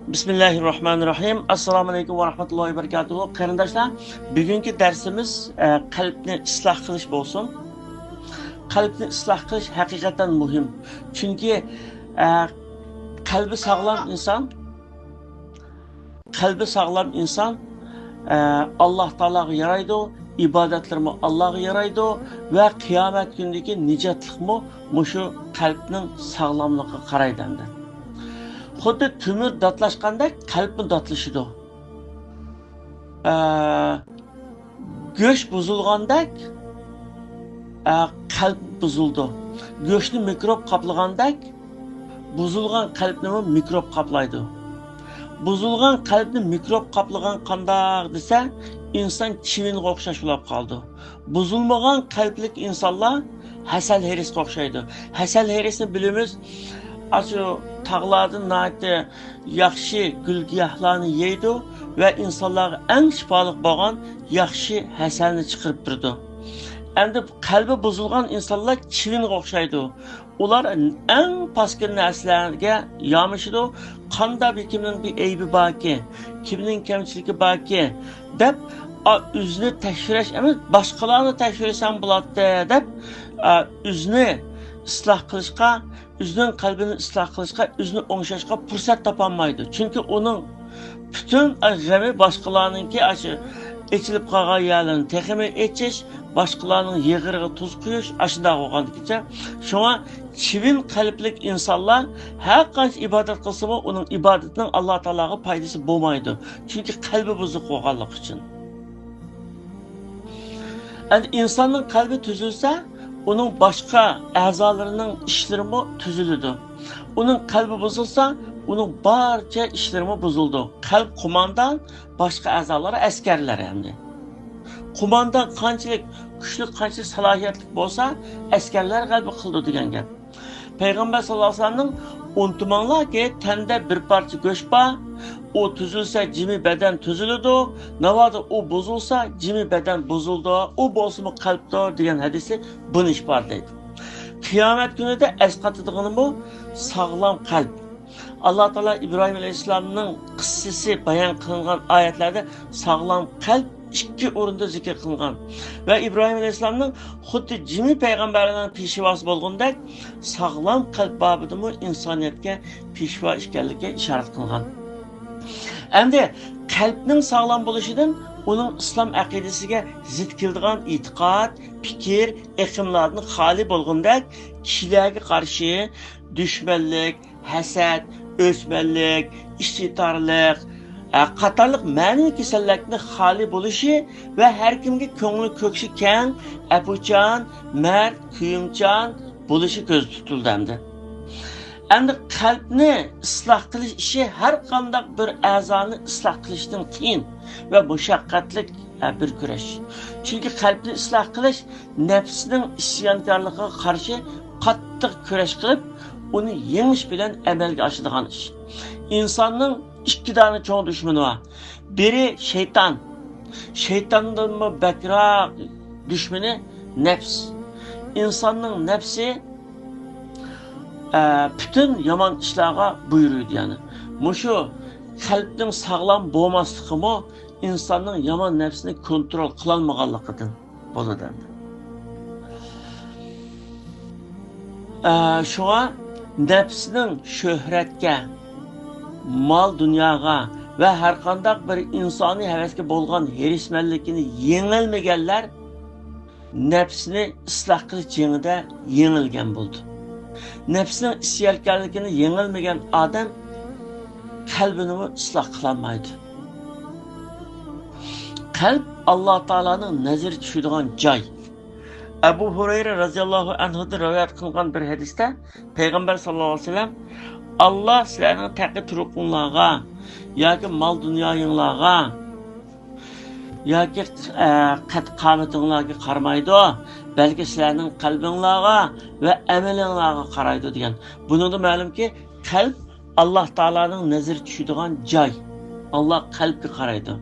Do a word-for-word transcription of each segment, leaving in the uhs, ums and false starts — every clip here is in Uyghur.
بىسمىللاھىررەھمانىررەھىم. ئەسسالامۇئەلەيكۇم ۋەرەھمەتۇللاھى ۋەبەرىكاتۇھۇ. قېرىنداشلار، بۈگۈنكى دەرسىمىز، ئە، قەلبنى ئىسلاھ قىلىش بولسۇن. قەلبنى ئىسلاھ قىلىش ھەقىقەتەن مۇھىم. چۈنكى، ئە، قەلبى ساغلام ئىنسان، قەلبى ساغلام ئىنسان، ئە، ئاللاھ تائالاغا يارايدۇ، ئىبادەتلىرىمۇ ئاللاھقا يارايدۇ ۋە قىيامەت كۈنىدىكى نىجاتلىقمۇ مۇشۇ قەلبنىڭ ساغلاملىقىغا قارايدۇ ئەمدى. خۇددى تۆمۈر داتلاشقاندەك قەلبمۇ داتلىشىدۇ. ئە، گۆش بۇزۇلغاندەك، ئە، قەلب بۇزۇلىدۇ. گۆشنى مىكروب قاپلىغاندەك، بۇزۇلغان قەلبنىمۇ مىكروب قاپلايدۇ. بۇزۇلغان قەلبنى مىكروب قاپلىغان قانداق دېسە، ئىنسان چىۋىنغا ئوخشاش بولاپ قالىدۇ. بۇزۇلمىغان قەلبلىك ئىنسانلار ھەسەل ھېرىسقا ئوخشايدۇ. ھەسەل ھېرىسنى بىلىمىز، ئاشۇ تاغلاردىن ناھايىتى ياخشى گۈل-گىياھلارنى يەيدۇ ۋە ئىنسانلارغا ئەڭ شىپالىق بولغان ياخشى ھەسەلنى چىقىرىپ بېرىدۇ. ئەمدى قەلبى بۇزۇلغان ئىنسانلار چىۋىنغا ئوخشايدۇ. ئۇلار ئەڭ پاسكىنا نەرسىلەرگە يامىشىدۇ. قانداق بىر كىمنىڭ بىر ئەيىبى باركى، كىمنىڭ كەمچىلىكى باركى دەپ، ئا، ئۆزىنى تەكشۈرۈش ئەمەس، باشقىلارنى تەكشۈرسەم بولاتتى دەپ، ئا، ئۆزىنى ئىسلاھ قىلىشقا، ئۆزىنىڭ قەلبىنى ئىسلاھ قىلىشقا، ئۆزىنى ئوڭشاشقا پۇرسەت تاپالمايدۇ. چۈنكى ئۇنىڭ پۈتۈن غېمى باشقىلارنىڭكى ئاشۇ ئېچىلىپ قالغان يەرلىرىنى تېخىمۇ ئېچىش، باشقىلارنىڭ يېغىرىغا تۇز قۇيۇش، ئاشۇنداق بولغاندىكىنچە. شۇڭا چىۋىن قەلبلىك ئىنسانلار ھەر قانچە ئىبادەت قىلسىمۇ، ئۇنىڭ ئىبادىتىنىڭ ئاللا تائالاغا پايدىسى بولمايدۇ. چۈنكى قەلبى بۇزۇق بولغانلىقى ئۈچۈن. ئەمدى ئىنساننىڭ قەلبى تۈزۈلسە، ئۇنىڭ باشقا ئەزالىرىنىڭ ئىشلىرىمۇ تۈزۈلىدۇ. ئۇنىڭ قەلبى بۇزۇلسا، ئۇنىڭ بارچە ئىشلىرىمۇ بۇزۇلىدۇ. قەلب قوماندان، باشقا ئەزالار ئەسكەرلەر ئەمدى. قوماندان قانچىلىك كۈچلۈك، قانچىلىك سالاھىيەتلىك بولسا، ئەسكەرلەر غەلىبە قىلىدۇ دېگەن گەپ. پەيغەمبەر ساللاللاھۇ ئەلەيھى ۋەسەللەمنىڭ ئۇنتۇماڭلاركى، تەندە بىر پارچە گۆش بار، ئۇ تۈزۈلسە جىمى بەدەن تۈزۈلىدۇ، ناۋادا ئۇ بۇزۇلسا جىمى بەدەن بۇزۇلىدۇ، ئۇ بولسىمۇ قەلبتۇر دېگەن ھەدىسى بۇنى ئىپادىلەيدۇ. قىيامەت كۈنىدە ئەسقاتىدىغىنىمۇ ساغلام قەلب. ئاللا تائالا ئىبراھىم ئەلەيھىسسالامنىڭ قىسسىسى بايان قىلىنغان ئايەتلەردە ساغلام قەلب ئىككى ئورۇندا زىكىر قىلىنغان. ۋە ئىبراھىم ئەلەيھىسسالامنىڭ خۇددى جىمى پەيغەمبەرلەرنىڭ پېشۋاسى بولغىنىدەك، ساغلام قەلب بابىدىمۇ ئىنسانىيەتكە پېشۋا ئىكەنلىكى ئىشارەت قىلىنغان. ئەمدى قەلبنىڭ ساغلام بولۇشىدىن ئۇنىڭ ئىسلام ئەقىدىسىگە زىت كېلىدىغان ئېتىقاد، پىكىر، ئېقىملاردىن خالىي بولغىنىدەك، كىشىلەرگە قارشى دۈشمەنلىك، ھەسەت، ئۆچمەنلىك، ئىچى تارلىق، ئە، قاتارلىق مەنىۋى كېسەللىكتىن خالىي بولۇشى ۋە ھەر كىمگە كۆڭلى كۆكسى كەڭ، ئەپۇچان، مەرد، كۆيۈمچان بولۇشى كۆزدە تۇتۇلدى ئەمدى. ئەمدى قەلبنى ئىسلاھ قىلىش ئىشى ھەر قانداق بىر ئەزانى ئىسلاھ قىلىشتىن قىيىن ۋە مۇشەققەتلىك، ئە، بىر كۈرەش. چۈنكى قەلبنى ئىسلاھ قىلىش نەپسىنىڭ ئىسيانكارلىقىغا قارشى قاتتىق كۈرەش قىلىپ، ئۇنى يېڭىش بىلەن ئەمەلگە ئاشىدىغان ئىش. ئىنساننىڭ ئىككى دانە چوڭ دۈشمىنى بار. بىرى شەيتان. شەيتاندىنمۇ بەكرەك دۈشمىنى نەپس. ئىنساننىڭ نەپسى، ئە، پۈتۈن يامان ئىشلارغا بۇيرۇيدۇ، يەنى. مۇشۇ قەلبنىڭ ساغلام بولماسلىقىمۇ ئىنساننىڭ يامان نەپسىنى كونترول قىلالمىغانلىقىدىن بولىدۇ ئەمدى. ئە، شۇڭا نەپسنىڭ شۆھرەتكە، مال-دۇنياغا ۋە ھەرقانداق بىر ئىنسانىي ھەۋەسكە بولغان ھېرىسمەنلىكىنى يېڭەلمىگەنلەر نەپسنى ئىسلاھ قىلىش جېڭىدە يېڭىلگەن بولىدۇ. نەپسنىڭ ئىسيانكارلىقىنى يېڭەلمىگەن ئادەم قەلبىنىمۇ ئىسلاھ قىلالمايدۇ. قەلب ئاللا تائالانىڭ نەزىرى چۈشىدىغان جاي. ئەبۇ ھۇرەيرە رەزىياللاھۇ ئەنھۇدىن رىۋايەت قىلىنغان بىر ھەدىستە پەيغەمبەر ساللاللاھۇ ئەلەيھى ۋەسەللەم، ئاللا سىلەرنىڭ تەقى تۇرقۇڭلارغا ياكى مال-دۇنيايىڭلارغا ياكى، ئە، قەد-قامىتىڭلارغا قارىمايدۇ، بەلكى سىلەرنىڭ قەلبىڭلارغا ۋە ئەمىلىڭلارغا قارايدۇ دېگەن. بۇنىڭدىن مەلۇمكى، قەلب ئاللا تائالانىڭ نەزىرى چۈشىدىغان جاي. ئاللا قەلبكە قارايدۇ.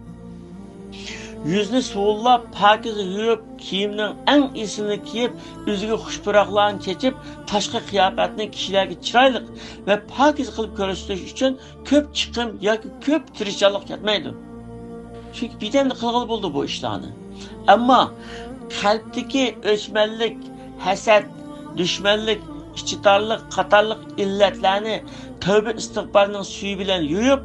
يۈزنى سۇۋۇنلاپ، پاكىز يۇيۇپ، كىيىمنىڭ ئەڭ ئېسىلىنى كىيىپ، ئۆزىگە خۇش پۇراقلارنى چېچىپ، تاشقى قىياپەتنى كىشىلەرگە چىرايلىق ۋە پاكىز قىلىپ كۆرسىتىش ئۈچۈن كۆپ چىقىم ياكى كۆپ تىرىشچانلىق كەتمەيدۇ. چۈنكى بىدەمدە قىلغىلى بولىدۇ بۇ ئىشلارنى. ئەمما قەلبتىكى ئۆچمەنلىك، ھەسەت، دۈشمەنلىك، ئىچىتارلىق قاتارلىق ئىللەتلەرنى تەۋبە ئىستىغپارنىڭ سۈيى بىلەن يۇيۇپ،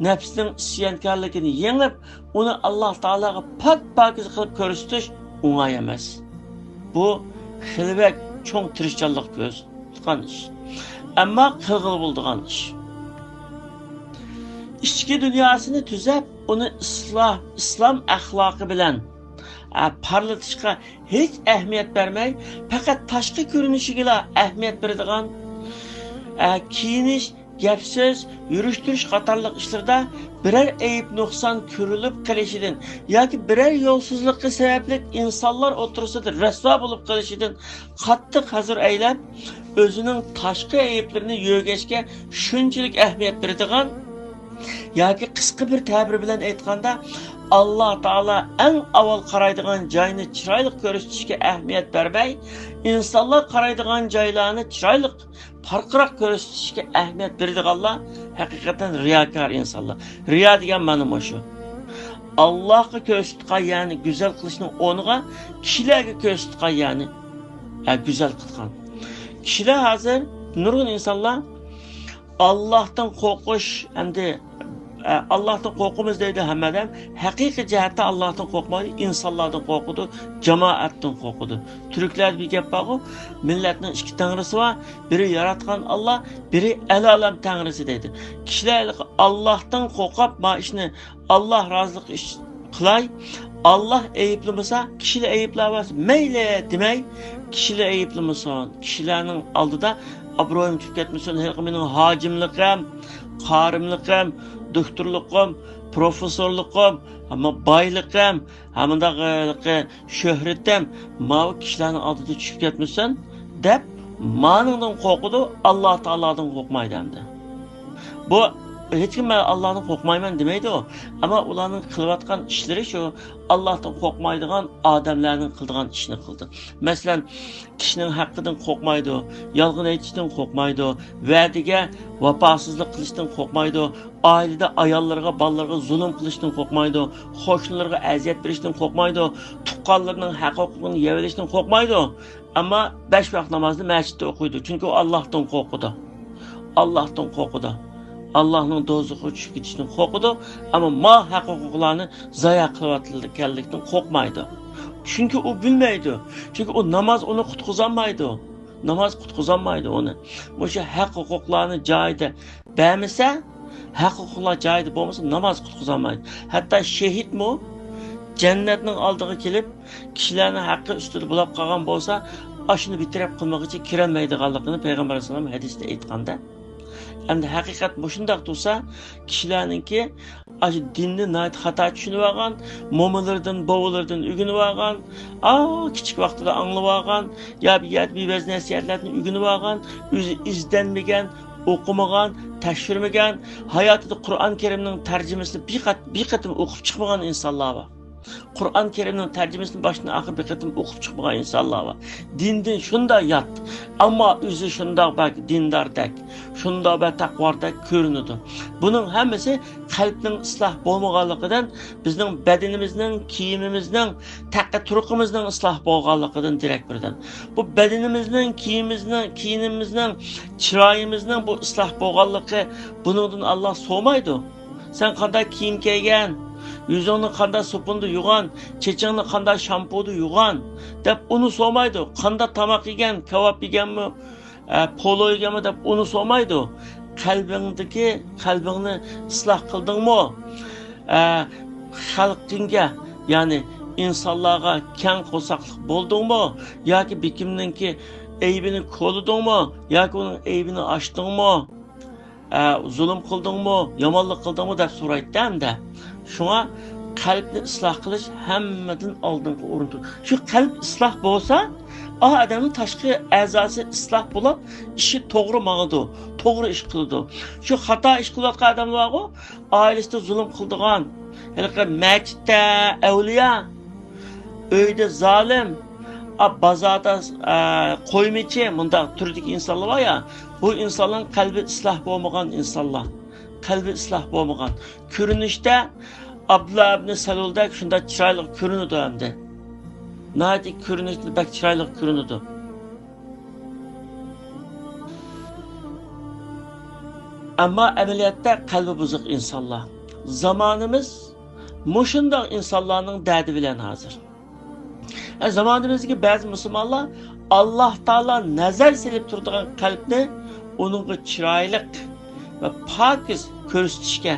نەپسنىڭ ئىسيانكارلىقىنى يېڭىپ، ئۇنى ئاللا تائالاغا پاك-پاكىز قىلىپ كۆرسىتىش ئوڭاي ئەمەس. بۇ خېلى بەك چوڭ تىرىشچانلىق كۆرسىتىدىغان ئىش. ئەمما قىلغىلى بولىدىغان ئىش. ئىچكى دۇنياسىنى تۈزەپ، ئۇنى ئىسلا-، ئىسلام ئەخلاقى بىلەن، ئە، پارلىتىشقا ھېچ ئەھمىيەت بەرمەي، پەقەت تاشقى كۆرۈنۈشىگىلا ئەھمىيەت بېرىدىغان، ئە، كىيىنىش، گەپ-سۆز، يۈرۈش-تۇرۇش قاتارلىق ئىشلىرىدا بىرەر ئەيىب-نۇقسان كۆرۈلۈپ قېلىشىدىن ياكى بىرەر يولسىزلىقى سەۋەبلىك ئىنسانلار ئوتتۇرىسىدا رەسۋا بولۇپ قېلىشىدىن قاتتىق ھەزەر ئەيلەپ، ئۆزىنىڭ تاشقى ئەيىبلىرىنى يۆگەشكە شۇنچىلىك ئەھمىيەت بېرىدىغان ياكى قىسقا بىر تەبىر بىلەن ئېيتقاندا، ئاللا تائالا ئەڭ ئاۋۋال قارايدىغان جاينى چىرايلىق كۆرسىتىشكە ئەھمىيەت بەرمەي، ئىنسانلار قارايدىغان جايلارنى چىرايلىق، پارقىراق كۆرسىتىشكە ئەھمىيەت بېرىدىغانلار ھەقىقەتەن رىياكار ئىنسانلار. رىيا دېگەن مانا مۇشۇ. ئاللاھقا كۆرسىتىدىغان يەرنى گۈزەل قىلىشنىڭ ئورنىغا كىشىلەرگە كۆرسىتىدىغان يەرنى، ئە، گۈزەل قىلغان. كىشىلەر ھازىر نۇرغۇن ئىنسانلار ئاللاھتىن قورقۇش، ئەمدى، ئە، ئاللاھتىن قورقىمىز دەيدۇ ھەممە ئادەم. ھەقىقىي جەھەتتە ئاللاھتىن قورقمايدۇ، ئىنسانلاردىن قورقىدۇ، جامائەتتىن قورقىدۇ. تۈركلەردە بىر گەپ بارغۇ، مىللەتنىڭ ئىككى تەڭرىسى بار، بىرى ياراتقان ئاللا، بىرى ئەلئالەم تەڭرىسى دەيدۇ. كىشىلەر ئاللاھتىن قورقۇپ، ما ئىشنى ئاللا رازىلىقى ئۈچۈن قىلاي، ئاللا ئەيىبلىمىسا، كىشىلەر ئەيىبلەۋەرسۇن، مەيلى دېمەي، كىشىلەر ئەيىبلىمىسۇن. كىشىلەرنىڭ ئالدىدا ئابرۇيۇم چۈشۈپ كەتمىسۇن، ھېلىقى مېنىڭ ھاجىملىقىم، قارىملىقىم، دوكتورلۇقۇم، پروفېسسورلۇقۇم، ئەمما بايلىقىم، ھەممىداق ھېلىقى شۆھرىتىم ماۋۇ كىشىلەرنىڭ ئالدىدا چۈشۈپ كەتمىسۇن دەپ، مانىڭدىن قورقىدۇ، ئاللا تائالادىن قورقمايدۇ ئەمدى. بۇ ھېچكىم مەن ئاللادىن قورقمايمەن دېمەيدۇ. ئەمما ئۇلارنىڭ قىلىۋاتقان ئىشلىرى شۇ، ئاللادىن قورقمايدىغان ئادەملەرنىڭ قىلىدىغان ئىشىنى قىلدى. مەسىلەن، كىشىنىڭ ھەققىدىن قورقمايدۇ، يالغان ئېيتىشتىن قورقمايدۇ، ۋەدىگە ۋاپاسىزلىق قىلىشتىن قورقمايدۇ، ئائىلىدە ئاياللىرىغا، بالىلىرىغا زۇلۇم قىلىشتىن قورقمايدۇ، قوشنىلىرىغا ئەزىيەت بېرىشتىن قورقمايدۇ، تۇغقانلىرىنىڭ ھەق ھوقۇقىنى يەۋېلىشتىن قورقمايدۇ. ئەمما بەش ۋاق نامازنى مەسچىتتە ئوقۇيدۇ، چۈنكى ئۇ ئاللاھتىن قورقىدۇ. ئاللاھتىن قورقىدۇ. ئاللاھنىڭ دوزىخىغا چۈشۈپ كېتىشتىن قورقىدۇ. ئەمما ما ھەق ھوقۇقلارنى زايە قىلىۋاتىدىكەنلىكتىن قورقمايدۇ. چۈنكى ئۇ بىلمەيدۇ. چۈنكى ئۇ ناماز ئۇنى قۇتقۇزالمايدۇ. ناماز قۇتقۇزالمايدۇ ئۇنى. مۇشۇ ھەق ھوقۇقلارنى جايىدا بەرمىسە، ھەق ھوقۇقلار جايىدا بولمىسا، ناماز قۇتقۇزالمايدۇ. ھەتتا شېھىتمۇ جەننەتنىڭ ئالدىغا كېلىپ، كىشىلەرنىڭ ھەققى ئۈستىدە بولاپ قالغان بولسا، ئاشۇنى بىر تەرەپ قىلمىغىچە كىرەلمەيدىغانلىقىنى پەيغەمبەر ئەلەيھىسسالام ھەدىستە ئېيتقاندا. ئەمدى ھەقىقەت مۇشۇنداق تۇرسا، كىشىلەرنىڭكى ئاشۇ دىننى ناھايىتى خاتا چۈشىنىۋالغان، مومىلىرىدىن، بوۋىلىرىدىن ئۆگىنىۋالغان، ئا، كىچىك ۋاقتىدا ئاڭلىۋالغان، يا بىر يەردە بىر بەزى نەسىھەتلەردىن ئۆگىنىۋالغان، ئۆزى ئىزدەنمىگەن، ئوقۇمىغان، تەكشۈرمىگەن، ھاياتىدا قۇرئان كەرىمنىڭ تەرجىمىسىنى بىر قات-، بىر قېتىم ئوقۇپ چىقمىغان ئىنسانلار بار. قۇرئان كەرىمنىڭ تەرجىمىسىنى باشتىن ئاخىر بىر قېتىم ئوقۇپ چىقمىغان ئىنسانلار بار. دىندىن شۇنداق يات، ئەمما ئۆزى شۇنداق بەك دىنداردەك، شۇنداق بەك تەقۋادەك كۆرۈنىدۇ. بۇنىڭ ھەممىسى قەلبنىڭ ئىسلاھ بولمىغانلىقىدىن، بىزنىڭ بەدىنىمىزنىڭ، كىيىمىمىزنىڭ، تەقى تۇرقىمىزنىڭ ئىسلاھ بولغانلىقىدىن دېرەك بېرىدۇ. بۇ بەدىنىمىزنىڭ، كىيىمىمىزنىڭ، كىيىنىمىزنىڭ، چىرايىمىزنىڭ بۇ ئىسلاھ بولغانلىقى، بۇنىڭدىن ئاللا سورىمايدۇ. سەن قانداق كىيىم كىيگەن، يۈزۈڭنى قانداق سوپۇندا يۇغان، چېچىڭنى قانداق شامپۇدا يۇغان، دەپ ئۇنى سورىمايدۇ. قانداق تاماق يېگەن، كاۋاپ يېگەنمۇ، ئە، پولۇ يېگەنمۇ دەپ ئۇنى سورىمايدۇ. قەلبىڭدىكى، قەلبىڭنى ئىسلاھ قىلدىڭمۇ؟ ئە، خەلقىڭگە، يەنى ئىنسانلارغا كەڭ قورساقلىق بولدۇڭمۇ؟ ياكى بىكىمنىڭكى ئەيىبىنى كولىدىڭمۇ؟ ياكى ئۇنىڭ ئەيىبىنى ئاچتىڭمۇ؟ ئە، زۇلۇم قىلدىڭمۇ، يامانلىق قىلدىڭمۇ دەپ سورايتتى ئەمدى. شۇڭا قەلبنى ئىسلاھ قىلىش ھەممىدىن ئالدىنقى ئورۇندا تۇرىدۇ. شۇ قەلب ئىسلاھ بولسا، ئا ئادەمنىڭ تاشقى ئەزاسى ئىسلاھ بولۇپ، ئىشى توغرا ماڭىدۇ، توغرا ئىش قىلىدۇ. شۇ خاتا ئىش قىلىۋاتقان ئادەم بارغۇ، ئائىلىسىدە زۇلۇم قىلىدىغان، ھېلىقى مەچىتتە ئەۋلىيا، ئۆيدە زالىم، ئا، بازاردا، ئا، قويمىچى مۇنداق تۈردىكى ئىنسانلار بار يا، بۇ ئىنسانلارنىڭ قەلبى ئىسلاھ بولمىغان ئىنسانلار. قەلبى ئىسلاھ بولمىغان. كۆرۈنۈشتە ئابدۇللا ئىبنى سەلۇلدەك شۇنداق چىرايلىق كۆرۈنىدۇ ئەمدى. ناھايىتى كۆرۈنۈشتە بەك چىرايلىق كۆرۈنىدۇ. ئەمما ئەمەلىيەتتە قەلبى بۇزۇق ئىنسانلار. زامانىمىز مۇشۇنداق ئىنسانلارنىڭ دەردى بىلەن ھازىر. ھە، زامانىمىزدىكى بەزى مۇسۇلمانلار ئاللاھ تائالا نەزەر سېلىپ تۇرىدىغان قەلبنى ئۇنىڭغا چىرايلىق ۋە پاكىز كۆرسىتىشكە،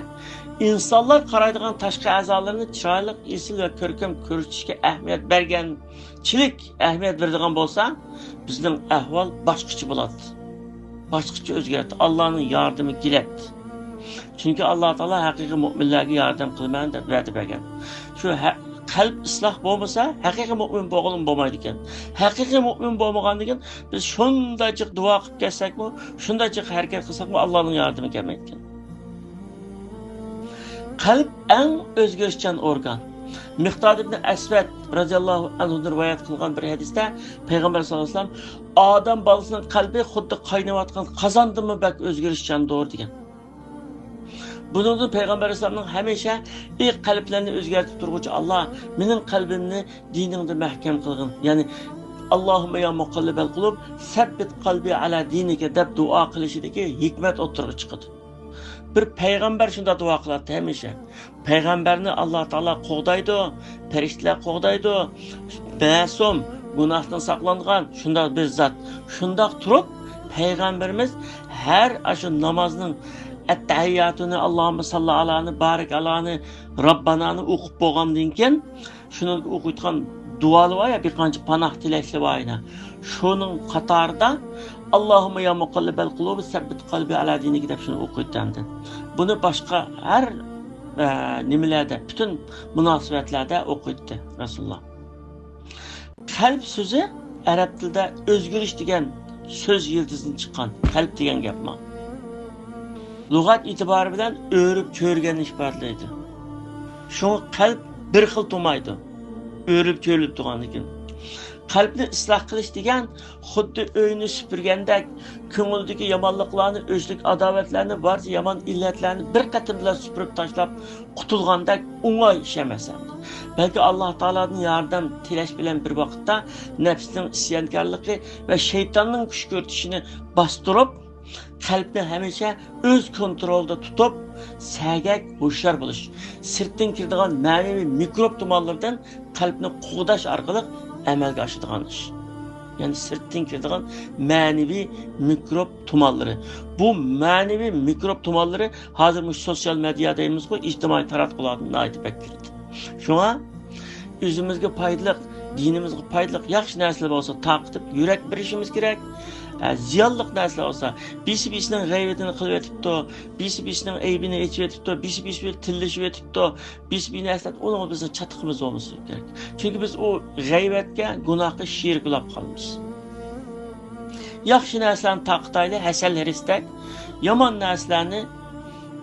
ئىنسانلار قارايدىغان تاشقى ئەزالىرىنى چىرايلىق، ئېسىل ۋە كۆركەم كۆرسىتىشكە ئەھمىيەت بەرگەنچىلىك ئەھمىيەت بېرىدىغان بولسا، بىزنىڭ ئەھۋال باشقىچە بولاتتى. باشقىچە ئۆزگەرتتى. ئاللانىڭ ياردىمى كېلەتتى. چۈنكى ئاللا تائالا ھەقىقىي مۆمىنلەرگە ياردەم قىلىمەن دەپ ۋەدە بەرگەن. شۇ ھە-، قەلب ئىسلاھ بولمىسا، ھەقىقىي مۆمىن بولغىلىمۇ بولمايدىكەن. ھەقىقىي مۆمىن بولمىغاندىن كېيىن بىز شۇنداق جىق دۇئا قىلىپ كەتسەكمۇ، شۇنداق جىق ھەرىكەت قىلساقمۇ، ئاللانىڭ ياردىمى كەلمەيدىكەن. قەلب ئەڭ ئۆزگىرىشچان ئورگان. مىقداد ئىبن ئەسۋەد رەزىياللاھۇ ئەنھۇدىن رىۋايەت قىلغان بىر ھەدىستە پەيغەمبەر ساللاللاھۇ ئەلەيھى ۋەسەللەم، ئادەم بالىسىنىڭ قەلبى خۇددى قايناۋاتقان قازاندىنمۇ بەك ئۆزگىرىشچاندۇر، دېگەن. بۇنىڭدىن پەيغەمبەر ئەلەيھىسسالامنىڭ ھەمىشە: «ئى قەلبلەرنى ئۆزگەرتىپ تۇرغۇچى ئاللا، مېنىڭ قەلبىمنى دىنىڭدا مەھكەم قىلغىن.» يەنى، «ئاللاھۇممە يا مۇقەللىبەل قۇلۇب، سەببىت قەلبى ئەلا دىنىكە» دەپ دۇئا قىلىشىدىكى ھېكمەت ئوتتۇرىغا چىقىدۇ. بىر پەيغەمبەر شۇنداق دۇئا قىلاتتى ھەمىشە. پەيغەمبەرنى ئاللا تائالا قوغدايدۇ، پەرىشتىلەر قوغدايدۇ، مەسۇم، گۇناھتىن ساقلانغان شۇنداق بىر زات. شۇنداق تۇرۇپ، پەيغەمبىرىمىز ھەر ئاشۇ نامازنىڭ ئەتتەھىياتىنى، ئاللاھۇممە ساللى ئالانى، بارىك ئالانى، راببانانى ئوقۇپ بولغاندىن كېيىن، شۇنىڭ ئوقۇيدىغان دۇئالىرى بار يا، بىر قانچە پاناھ تىلەكلىرى بار ئىدى. شۇنىڭ قاتارىدا «ئاللاھۇممە يا مۇقەللىبەل قۇلۇبى سەببىت قەلبى ئەلا دىنىكە» دەپ شۇنى ئوقۇيتتى ئاندىن. بۇنى باشقا ھەر، ئە، نېمىلەردە، پۈتۈن مۇناسىۋەتلەردە ئوقۇيتتى رەسۇلۇللا. قەلب سۆزى ئەرەب تىلىدا ئۆزگىرىش دېگەن سۆز يىلتىزىدىن چىققان، قەلب دېگەن گەپمۇ. لۇغەت ئېتىبارى بىلەن ئۆرۈپ چۆرۈگەننى ئىپادىلەيدۇ. شۇڭا قەلب بىر خىل تۇمايدۇ، ئۆرۈپ چۆرۈلۈپ تۇرغاندىكىن. قەلبنى ئىسلاھ قىلىش دېگەن خۇددى ئۆينى سۈپۈرگەندەك، كۆڭۈلدىكى يامانلىقلارنى، ئۆچلۈك ئاداۋەتلەرنى، بارچە يامان ئىللەتلەرنى بىر قېتىم بىلەن سۈپۈرۈپ تاشلاپ قۇتۇلغاندەك ئوڭاي ئىش ئەمەس ئەمدى. بەلكى ئاللا تائالادىن ياردەم تىلەش بىلەن بىر ۋاقىتتا نەپسنىڭ ئىسيانكارلىقى ۋە شەيتاننىڭ كۈشكۈرتۈشىنى باستۇرۇپ، قەلبنى ھەمىشە ئۆز كونترولىدا تۇتۇپ، سەگەك، ھوشيار بولۇش. سىرتتىن كىرىدىغان مەنىۋى مىكروب تۇمانلىرىدىن قەلبنى قوغداش ئارقىلىق ئەمەلگە ئاشىدىغان ئىش. يەنى سىرتتىن كىرىدىغان مەنىۋى مىكروب تۇمانلىرى. بۇ مەنىۋى مىكروب تۇمانلىرى ھازىر مۇشۇ سوتسىيال مېدىيا دەيمىزغۇ، ئىجتىمائىي تاراتقۇلاردا ناھايىتى بەك كىرىدۇ. شۇڭا ئۆزىمىزگە پايدىلىق، دىنىمىزغا پايدىلىق ياخشى نەرسىلەر بولسا تارقىتىپ يۈرەك بېرىشىمىز كېرەك. ئە، زىيانلىق نەرسىلەر بولسا، بىرسى بىرسىنىڭ غەيۋىتىنى قىلىۋېتىپتۇ، بىرسى بىرسىنىڭ ئەيىبىنى ئېچىۋېتىپتۇ، بىرسى بىرسى بىلەن تىللىشىۋېتىپتۇ، بىرسى بىر نەرسىلەر، ئۇنىڭغا بىزنىڭ چاتىقىمىز بولمىسا كېرەك. چۈنكى بىز ئۇ غەيۋەتكە، گۇناھقا شېرىك بولۇپ قالىمىز. ياخشى نەرسىلەرنى تارقىتايلى، ھەسەل ھېرىستەك، يامان نەرسىلەرنى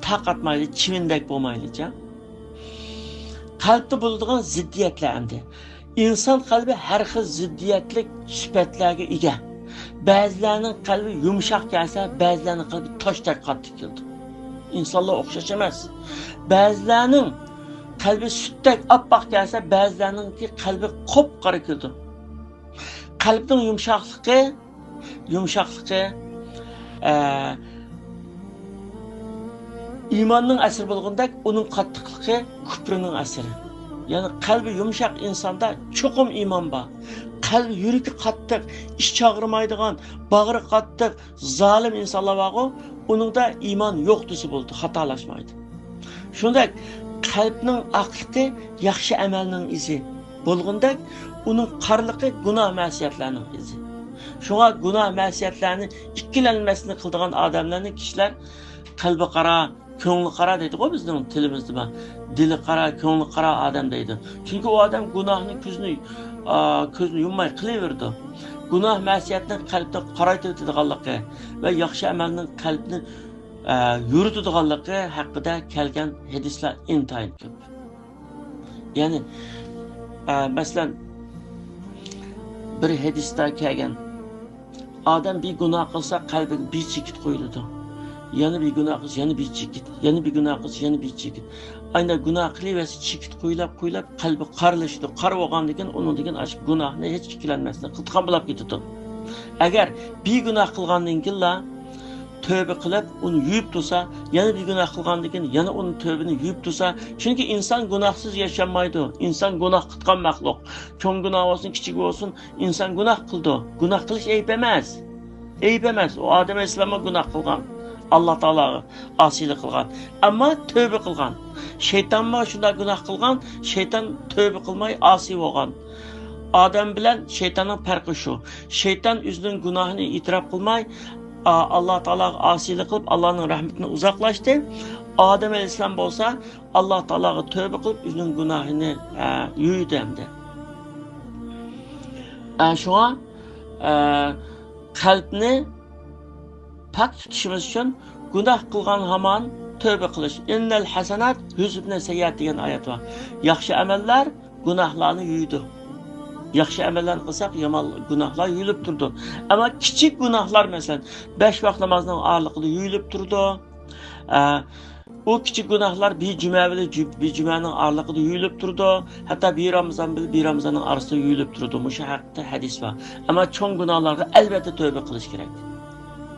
تارقاتمايلى، چىۋىندەك بولمايلىچە. قەلبتە بولىدىغان زىددىيەتلەر ئەمدى. ئىنسان قەلبى ھەر خىل زىددىيەتلىك سۈپەتلەرگە ئىگە. بەزىلەرنىڭ قەلبى يۇمشاق كەلسە، بەزىلەرنىڭ قەلبى تاشتەك قاتتىق كېلىدۇ. ئىنسانلار ئوخشاش ئەمەس. بەزىلەرنىڭ قەلبى سۈتتەك ئاپئاق كەلسە، بەزىلەرنىڭكى قەلبى قۇپقارا كېلىدۇ. قەلبنىڭ يۇمشاقلىقى، يۇمشاقلىقى، ئە، ئىماننىڭ ئەسىرى بولغاندەك، ئۇنىڭ قاتتىقلىقى كۇپرىنىڭ ئەسىرى. يەنى قەلبى يۇمشاق ئىنساندا چوقۇم ئىمان بار. قەلبى، يۈرىكى قاتتىق، ئىچى ئاغرىمايدىغان، باغرى قاتتىق، زالىم ئىنسانلار بارغۇ، ئۇنىڭدا ئىمان يوق دېسە بولىدۇ، خاتالاشمايدۇ. شۇنداق قەلبنىڭ ئاقلىقى ياخشى ئەمەلنىڭ ئىزى بولغاندەك، ئۇنىڭ قارىلىقى گۇناھ مەسىيەتلەرنىڭ ئىزى. شۇڭا گۇناھ مەسىيەتلەرنى ئىككىلەنمەستىن قىلىدىغان ئادەملەرنى كىشىلەر قەلبى قارا، كۆڭلى قارا دەيدىغۇ بىزنىڭ تىلىمىزدىمۇ. دىلى قارا، كۆڭلى قارا ئادەم دەيدۇ. چۈنكى ئۇ ئادەم گۇناھنى كۆزىنى، ئا، كۆزىنى يۇمماي قىلىۋېرىدۇ. گۇناھ مەسىيەتنىڭ قەلبنى قارايتىۋېتىدىغانلىقى ۋە ياخشى ئەمەلنىڭ قەلبنى، ئە، يورۇتىدىغانلىقى ھەققىدە كەلگەن ھەدىسلەر ئىنتايىن كۆپ. يەنى، ئە، مەسىلەن، بىر ھەدىستە كەلگەن، ئادەم بىر گۇناھ قىلسا، قەلبىگە بىر چېكىت قويۇلىدۇ. يەنە بىر گۇناھ قىلسا، يەنە بىر چېكىت، يەنە بىر گۇناھ قىلسا، يەنە بىر چېكىت. ئانداق گۇناھ قىلىۋەرسە، چېكىت قويۇلاپ، قويۇلاپ، قەلبى قارلىشىدۇ. قارا بولغاندىن كېيىن، ئۇنىڭدىن كېيىن ئاشۇ گۇناھنى ھېچ ئىككىلەنمەستىن قىلىدىغان بولۇپ كېتىدۇ. ئەگەر بىر گۇناھ قىلغاندىن كېيىنلا تۆبە قىلىپ، ئۇنى يۇيۇپ تۇرسا، يەنە بىر گۇناھ قىلغاندىن كېيىن يەنە ئۇنى تۆبىنى يۇيۇپ تۇرسا، چۈنكى ئىنسان گۇناھسىز ياشانمايدۇ. ئىنسان گۇناھ قىلغان مەخلۇق. چوڭ گۇناھ بولسۇن، كىچىك بولسۇن، ئىنسان گۇناھ قىلىدۇ. گۇناھ قىلىش ئەيىب ئەمەس. ئەيىب ئەمەس. ئۇ ئادەم ئەلەيھىسسالاممۇ گۇناھ قىلغان. ئاللا تائالاغا ئاسىيلىق قىلغان. ئەمما تۆبە قىلغان. شەيتانمۇ شۇنداق گۇناھ قىلغان. شەيتان تۆبە قىلماي ئاسىي بولغان. ئادەم بىلەن شەيتاننىڭ پەرقى شۇ. شەيتان ئۆزىنىڭ گۇناھىنى ئېتىراپ قىلماي، ئا-، ئاللا تائالاغا ئاسىيلىق قىلىپ، ئاللانىڭ رەھمىتىدىن ئۇزاقلاشتى. ئادەم ئەلەيھىسسالام بولسا ئاللا تائالاغا تۆبە قىلىپ، ئۆزىنىڭ گۇناھىنى، ئە، يۇيدى ئەمدى. ئە، شۇڭا، ئە، قەلبنى پاك تۇتۇشىمىز ئۈچۈن گۇناھ قىلغان ھامان تۆبە قىلىش. «ئىننەل ھەسەنات يۇزھىبنە سەييئات» دېگەن ئايەت بار. ياخشى ئەمەللەر گۇناھلارنى يۇيىدۇ. ياخشى ئەمەللەرنى قىلساق، يامان گۇناھلار يۇيۇلۇپ تۇرىدۇ. ئەمما كىچىك گۇناھلار، مەسىلەن، بەش ۋاق نامازنىڭ ئارىلىقىدا يۇيۇلۇپ تۇرىدۇ. ئە، ئۇ كىچىك گۇناھلار بىر جۈمە بىلەن جۈ-، بىر جۈمەنىڭ ئارىلىقىدا يۇيۇلۇپ تۇرىدۇ. ھەتتا بىر رامىزان بىلەن بىر رامىزاننىڭ ئارىسىدا يۇيۇلۇپ تۇرىدۇ. مۇشۇ ھەقتە ھەدىس بار. ئەمما چوڭ گۇناھلارغا ئەلۋەتتە تۆبە قىلىش كېرەك.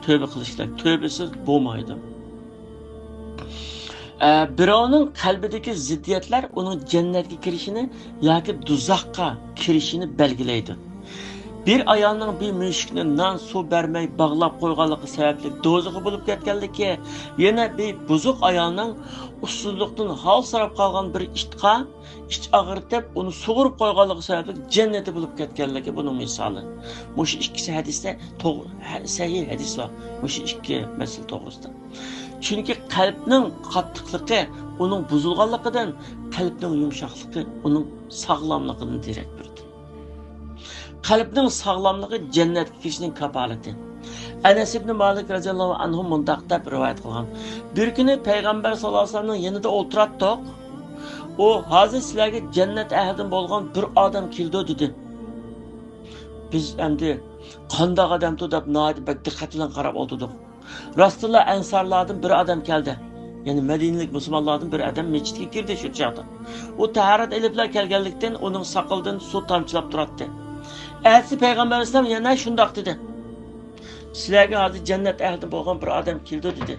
تۆبە قىلىش كېرەك. تۆبىسىز بولمايدۇ. ئە، بىراۋنىڭ قەلبىدىكى زىددىيەتلەر ئۇنىڭ جەننەتكە كىرىشىنى ياكى دوزاخقا كىرىشىنى بەلگىلەيدۇ. بىر ئايالنىڭ بىر مۈشۈكنى نان، سۇ بەرمەي باغلاپ قويغانلىقى سەۋەبلىك دوزىخى بولۇپ كەتكەنلىكى، يەنە بىر بۇزۇق ئايالنىڭ ئۇسسۇزلۇقتىن ھالسىراپ قالغان بىر ئىتقا ئىچ ئاغرىتىپ، ئۇنى سۇغۇرۇپ قويغانلىقى سەۋەبلىك جەننىتى بولۇپ كەتكەنلىكى بۇنىڭ مىسالى. مۇشۇ ئىككىسى ھەدىستە توغ-، ھە-، سەھىھ ھەدىس بار. مۇشۇ ئىككى مەسىلە توغرىسىدا. چۈنكى قەلبنىڭ قاتتىقلىقى ئۇنىڭ بۇزۇلغانلىقىدىن، قەلبنىڭ يۇمشاقلىقى ئۇنىڭ ساغلاملىقىدىن دېرەك بېرىدۇ. قەلبنىڭ ساغلاملىقى جەننەتكە كىرىشنىڭ كاپالىتى. ئەنەس ئىبنى مالىك رەزىياللاھۇ ئەنھۇ مۇنداق دەپ رىۋايەت قىلغان: بىر كۈنى پەيغەمبەر ساللاللاھۇ ئەلەيھى ۋەسەللەمنىڭ يېنىدا ئولتۇراتتۇق. ئۇ: «ھازىر سىلەرگە جەننەت ئەھلىدىن بولغان بىر ئادەم كېلىدۇ» دېدى. بىز ئەمدى قانداق ئادەمدۇ دەپ ناھايىتى بەك دىققەت بىلەن قاراپ ئولتۇردۇق. راستتىنلا ئەنسارلاردىن بىر ئادەم كەلدى. يەنى مەدىنىلىك مۇسۇلمانلاردىن بىر ئادەم مەسچىتكە كىردى شۇ چاغدا. ئۇ تاھارەت ئېلىپلا كەلگەنلىكتىن، ئۇنىڭ ساقىلىدىن سۇ تامچىلاپ تۇراتتى. ئەتىسى پەيغەمبەر ئەلەيھىسسالام يەنە شۇنداق دېدى: «سىلەرگە ھازىر جەننەت ئەھلىدىن بولغان بىر ئادەم كېلىدۇ» دېدى.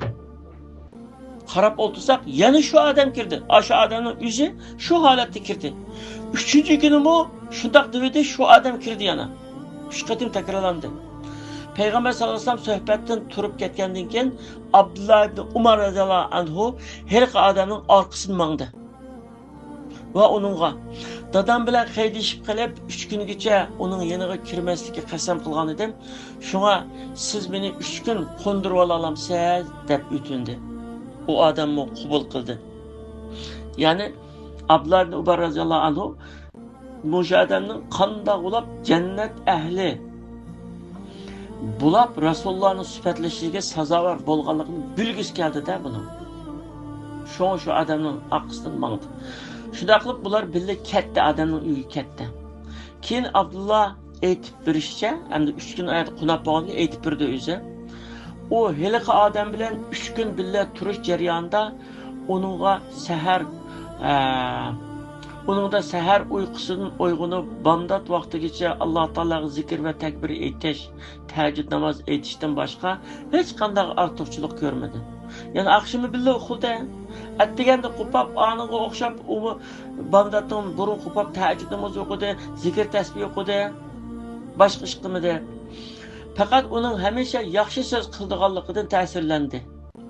قاراپ ئولتۇرساق، يەنە شۇ ئادەم كىردى. ئاشۇ ئادەمنىڭ ئۆزى شۇ ھالەتتە كىردى. ئۈچىنچى كۈنىمۇ شۇنداق دېۋىدى، شۇ ئادەم كىردى يەنە. ئۈچ قېتىم تەكرارلاندى. پەيغەمبەر ساللاللاھۇ ئەلەيھى ۋەسەللەم سۆھبەتتىن تۇرۇپ كەتكەندىن كېيىن، ئابدۇللا ئىبنى ئۇمار رەزىياللاھۇ ئەنھۇ ھېلىقى ئادەمنىڭ ئارقىسىدىن ماڭدى. ۋە ئۇنىڭغا، «دادام بىلەن خەيدىشىپ قېلىپ، ئۈچ كۈنگىچە ئۇنىڭ يېنىغا كىرمەسلىككە قەسەم قىلغان ئىدىم. شۇڭا سىز مېنى ئۈچ كۈن قوندۇرۇۋالالامسىز؟» دەپ ئۆتۈندى. ئۇ ئادەممۇ قوبۇل قىلدى. يەنى ئابدۇللا ئىبنى ئۇمار رەزىياللاھۇ ئەنھۇ مۇشۇ ئادەمنىڭ قانداق بولۇپ جەننەت ئەھلى بولۇپ رەسۇلۇللانى سۈپەتلىشىگە سازاۋەر بولغانلىقىنى بىلگۈسى كەلدى-دە بۇنىڭ. شۇڭا شۇ ئادەمنىڭ ئارقىسىدىن ماڭدى. شۇنداق قىلىپ بۇلار بىللە كەتتى، ئادەمنىڭ ئۆيىگە كەتتى. كېيىن ئابدۇللا ئېيتىپ بېرىشىچە، ئەمدى ئۈچ كۈن ئايەتتە قوناق بولغاندىن كېيىن ئېيتىپ بېرىدۇ ئۆزى. ئۇ ھېلىقى ئادەم بىلەن ئۈچ كۈن بىللە تۇرۇش جەريانىدا ئۇنىڭغا سەھەر، ئە، ئۇنىڭدا سەھەر ئۇيقۇسىدىن ئويغىنىپ، بامدات ۋاقتىگىچە ئاللا تائالاغا زىكىر ۋە تەكبىر ئېيتىش، تەھەججۇد ناماز ئېيتىشتىن باشقا ھېچقانداق ئارتۇقچىلىق كۆرمىدى. يەنە ئاخشىمى بىللە ئۇخلىدى. ئەتىگەندە قوپاپ، ئانىغا ئوخشاپ، ئۇمۇ بامداتتىن بۇرۇن قوپاپ، تەھەججۇد نامازى ئوقۇدى، زىكىر تەسبىھ ئوقۇدى. باشقا ئىش قىلمىدى. پەقەت ئۇنىڭ ھەمىشە ياخشى سۆز قىلىدىغانلىقىدىن تەسىرلەندى.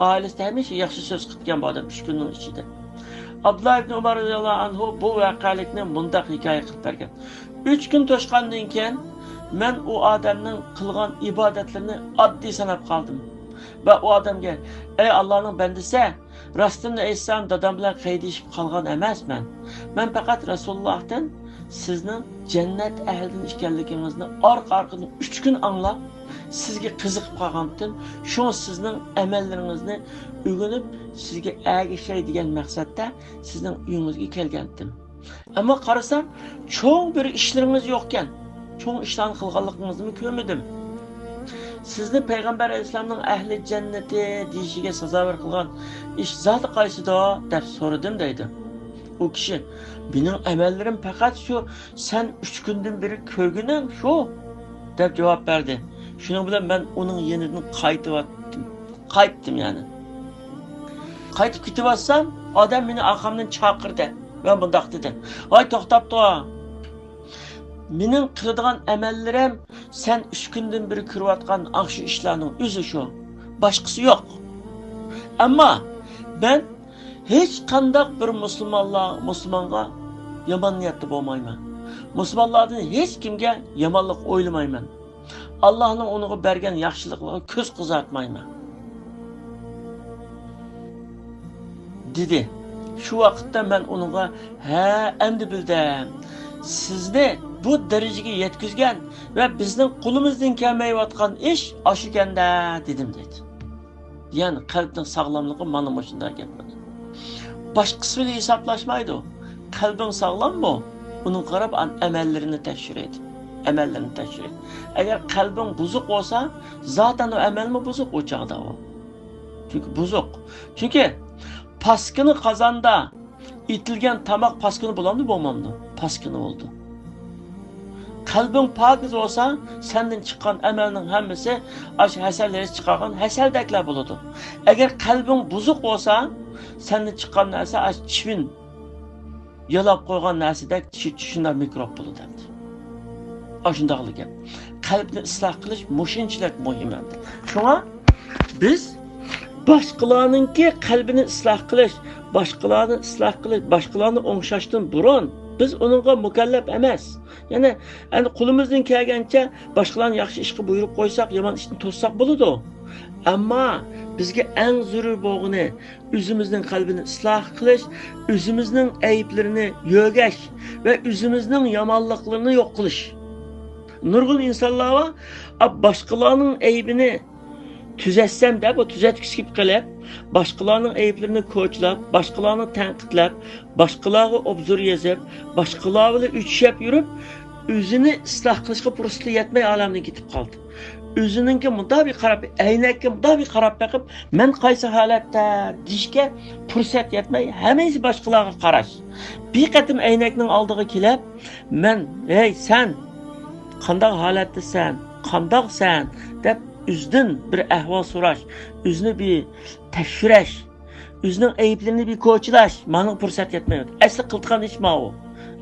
ئائىلىسىدە ھەمىشە ياخشى سۆز قىلىدىكەن بۇ ئادەم ئۈچ كۈننىڭ ئىچىدە. ئابدۇللا ئىبنى ئۇمار رەزىياللاھۇ ئەنھۇ بۇ ۋەقەلىكنى مۇنداق ھېكايە قىلىپ بەرگەن: «ئۈچ كۈن توشقاندىن كېيىن مەن ئۇ ئادەمنىڭ قىلغان ئىبادەتلىرىنى ئاددىي ساناپ قالدىم ۋە ئۇ ئادەمگە، ئەي ئاللانىڭ بەندىسى، راستىمنى ئېيتسام، دادام بىلەن قەيدىشىپ قالغان ئەمەسمەن. مەن پەقەت رەسۇلۇللاھتىن سىزنىڭ جەننەت ئەھلىدىن ئىكەنلىكىڭىزنى ئارقا-ئارقىدىن ئۈچ كۈن ئاڭلاپ، سىزگە قىزىقىپ قالغانتىم. شۇڭا سىزنىڭ ئەمەللىرىڭىزنى ئۆگىنىپ، سىزگە ئەگىشەي دېگەن مەقسەتتە سىزنىڭ ئۆيىڭىزگە كەلگەنتىم. ئەمما قارىسام، چوڭ بىر ئىشلىرىڭىز يوقكەن. چوڭ ئىشلارنى قىلغانلىقىڭىزنىمۇ كۆرمىدىم. سىزنى پەيغەمبەر ئەلەيھىسسالامنىڭ ئەھلى جەننىتى دېيىشىگە سازاۋەر قىلغان ئىش زادى قايسىدۇ؟ دەپ سورىدىم دەيدۇ. ئۇ كىشى، مېنىڭ ئەمەللىرىم پەقەت شۇ، سەن ئۈچ كۈندىن بېرى كۆرگىنىڭ شۇ، دەپ جاۋاب بەردى. شۇنىڭ بىلەن مەن ئۇنىڭ يېنىدىن قايتىۋاتتىم. قايتتىم يەنى. قايتىپ كېتىۋاتسام، ئادەم مېنى ئارقامدىن چاقىردى ۋە مۇنداق دېدى، ۋاي، توختاپ تۇر. مېنىڭ قىلىدىغان ئەمەللىرىم سەن ئۈچ كۈندىن بېرى كۆرۈۋاتقان ئاشۇ ئىشلارنىڭ ئۆزى شۇ. باشقىسى يوق. ئەمما مەن ھېچقانداق بىر مۇسۇلمانلار، مۇسۇلمانغا يامان نىيەتتە بولمايمەن. مۇسۇلمانلاردىن ھېچكىمگە يامانلىق ئويلىمايمەن. ئاللاھنىڭ ئۇنىڭغا بەرگەن ياخشىلىقلىرىغا كۆز قىزارتمايمەن، دېدى. شۇ ۋاقىتتا مەن ئۇنىڭغا، ھە، ئەمدى بىلدىم. سىزنى بۇ دەرىجىگە يەتكۈزگەن ۋە بىزنىڭ قولىمىزدىن كەلمەيۋاتقان ئىش ئاشۇكەندە، دېدىم، دەيدۇ. يەنى قەلبنىڭ ساغلاملىقى مانا مۇشۇنداق گەپ. باشقىسى بىلەن ھېسابلاشمايدۇ. قەلبىڭ ساغلاممۇ؟ ئۇنىڭغا قاراپ ئەمەللىرىنى تەكشۈرەيدۇ. ئەمەللىرىنى تەكشۈرەيدۇ. ئەگەر قەلبىڭ بۇزۇق بولسا، زاتەن ئۇ ئەمەلمۇ بۇزۇق ئۇ چاغدا ئۇ. چۈنكى بۇزۇق. چۈنكى پاسكىنا قازاندا ئېتىلگەن تاماق پاسكىنا بولامدۇ، بولمامدۇ؟ پاسكىنا بولىدۇ. قەلبىڭ پاكىز بولسا، سەندىن چىققان ئەمەلنىڭ ھەممىسى ئاشۇ ھەسەل ھېس چىقارغان ھەسەلدەكلا بولىدۇ. ئەگەر قەلبىڭ بۇزۇق بولسا، سەندىن چىققان نەرسە ئاشۇ چىۋىن يالاپ قويغان نەرسىدەك، چۈ-، شۇنداق مىكروب بولىدۇ ئەمدى. ئاشۇنداقلا گەپ. قەلبنى ئىسلاھ قىلىش مۇشۇنچىلىك مۇھىم ئەمدى. شۇڭا بىز باشقىلارنىڭكى قەلبىنى ئىسلاھ قىلىش، باشقىلارنى ئىسلاھ قىلىش، باشقىلارنى ئوڭشاشتىن بۇرۇن بىز ئۇنىڭغا مۇكەللەپ ئەمەس. يەنى، ئەمدى قولىمىزدىن كەلگەنچە باشقىلارنى ياخشى ئىشقا بۇيرۇق قويساق، يامان ئىشتىن توسساق بولىدۇ. ئەمما بىزگە ئەڭ زۆرۈر بولغىنى ئۆزىمىزنىڭ قەلبىنى ئىسلاھ قىلىش، ئۆزىمىزنىڭ ئەيىبلىرىنى يۆگەش ۋە ئۆزىمىزنىڭ يامانلىقلىرىنى يوق قىلىش. نۇرغۇن ئىنسانلار بار، ئا، باشقىلارنىڭ ئەيىبىنى تۈزەتسەم دەپ، ئۇ تۈزەتكۈسى كېلىپ قېلىپ، باشقىلارنىڭ ئەيىبلىرىنى كوچىلاپ، باشقىلارنى تەنقىدلەپ، باشقىلارغا ئوبزور يېزىپ، باشقىلار بىلەن ئۆچۈشۈپ يۈرۈپ، ئۆزىنى ئىسلاھ قىلىشقا پۇرسىتى يەتمەي ئالەمدىن كېتىپ قالدى. ئۆزىنىڭكى مۇنداق بىر قاراپ، ئەينەككە مۇنداق بىر قاراپ بېقىپ، مەن قايسى ھالەتتە دېيىشكە پۇرسەت يەتمەي، ھەممىسى باشقىلارغا قاراش. بىر قېتىم ئەينەكنىڭ ئالدىغا كېلىپ، مەن، ھەي، سەن قانداق ھالەتتىسەن، قانداقسەن دەپ ئۆزىدىن بىر ئەھۋال سوراش، ئۆزىنى بىر تەكشۈرۈش، ئۆزىنىڭ ئەيىبلىرىنى بىر كوچىلاش، ماڭا پۇرسەت يەتمەيۋاتىدۇ. ئەسلى قىلىدىغان ئىش ماۋۇ.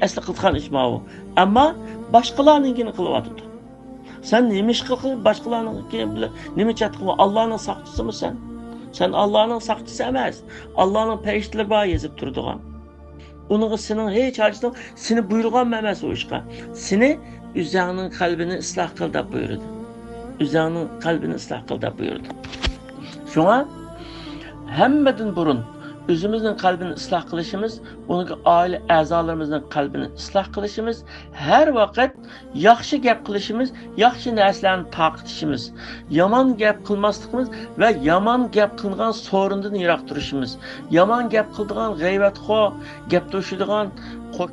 ئەسلى قىلىدىغان ئىش ماۋۇ. ئەمما باشقىلارنىڭكىنى قىلىۋاتىدۇ. سەن نېمە ئىش قىلىپ باشقىلارنىڭكى بىلەن نېمە چاتىقىڭ بار؟ ئاللانىڭ ساقچىسىمۇ سەن؟ سەن ئاللانىڭ ساقچىسى ئەمەس. ئاللانىڭ پەرىشتىلىرى بار يېزىپ تۇرىدىغان. ئۇنىڭغا سېنىڭ ھېچ ھاجىتىڭ، سېنى بۇيرۇغانمۇ ئەمەس ئۇ ئىشقا. سېنى ئۆزۈڭنىڭ قەلبىنى ئىسلاھ قىل دەپ بۇيرۇدى. ئۆزۈڭنىڭ قەلبىنى ئىسلاھ قىل دەپ بۇيرۇدى. شۇڭا ھەممىدىن بۇرۇن ئۆزىمىزنىڭ قەلبىنى ئىسلاھ قىلىشىمىز، ئۇنىڭ ئائىلە ئەزالىرىمىزنىڭ قەلبىنى ئىسلاھ قىلىشىمىز، ھەر ۋاقىت ياخشى گەپ قىلىشىمىز، ياخشى نەرسىلەرنى تارقىتىشىمىز، يامان گەپ قىلماسلىقىمىز ۋە يامان گەپ قىلىنغان سورۇندىن يىراق تۇرۇشىمىز، يامان گەپ قىلىدىغان غەيۋەتخور، گەپ توشۇيدىغان، قو-،